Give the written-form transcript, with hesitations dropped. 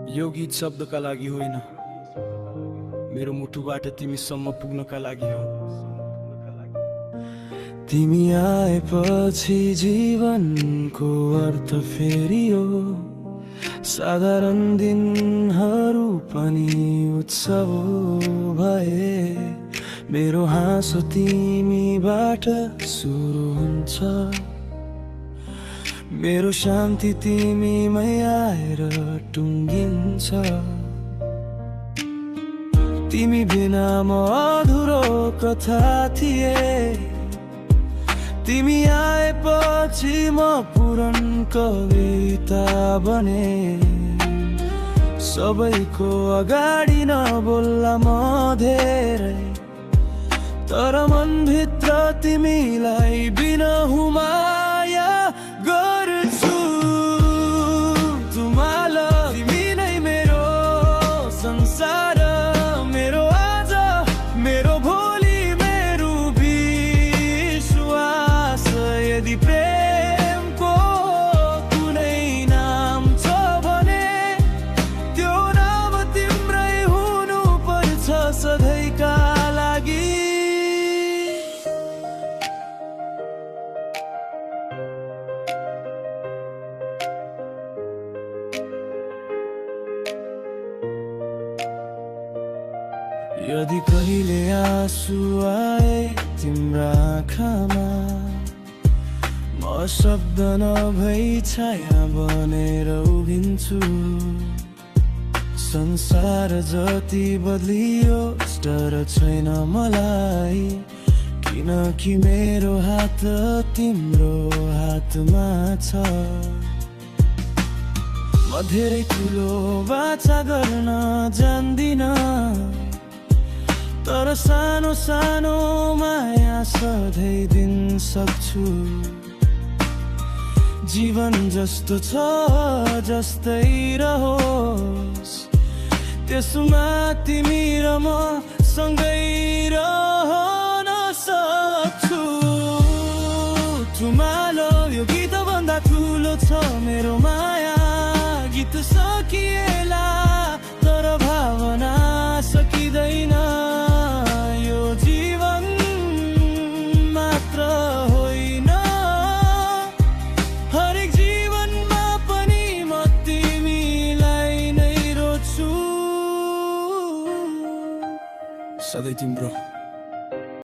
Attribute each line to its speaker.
Speaker 1: यो गीत शब्दका लागि होइन, मेरो मुटुबाट तिमीसम्म पुग्नका लागि हो। तिमी आएपछि जीवनको अर्थ फेरियो, साधारण दिनहरू पनि उत्सव भए। मेरो हाँसो तिमीबाट सुरु हुन्छ, मेरो शान्ति तिमीमै आएर टुङ्गिन्छ। तिमी बिना म अधुरो कथा थिए, तिमी आएपछि म पूर्ण कविता बने। सबैको अगाडि नबोल्ला म धेरै, तर मनभित्र तिमीलाई बिना हुमाया गर्छु। तुम्हारा तिमी नै मेरो संसार, मेरो आज, मेरो भोलि, मेरो विश्वास। यदि प्रेमको कुनै नाम छ भने त्यो नाम तिम्रै हुनुपर्छ सधैँका लागि। यदि कहिले आँसु आए तिम्रा आँखामा, म शब्द नभई छाया बनेर उभिन्छु। संसार जति बदलियो डर छैन मलाई, किनकि मेरो हात तिम्रो हातमा छ। म धेरै ठुलो बाचा गर्न जान्दिन, तर सानो सानो माया सधैँ दिन सक्छु। जीवन जस्तो छ जस्तै रहोस्, त्यसमा तिमी र म सँगै रहन सक्छु। तुम्हारो यो गीत भन्दा ठुलो छ मेरो माया। गीत सकिएला तर भावना सकिँदैन। सधैँ तिम्रो।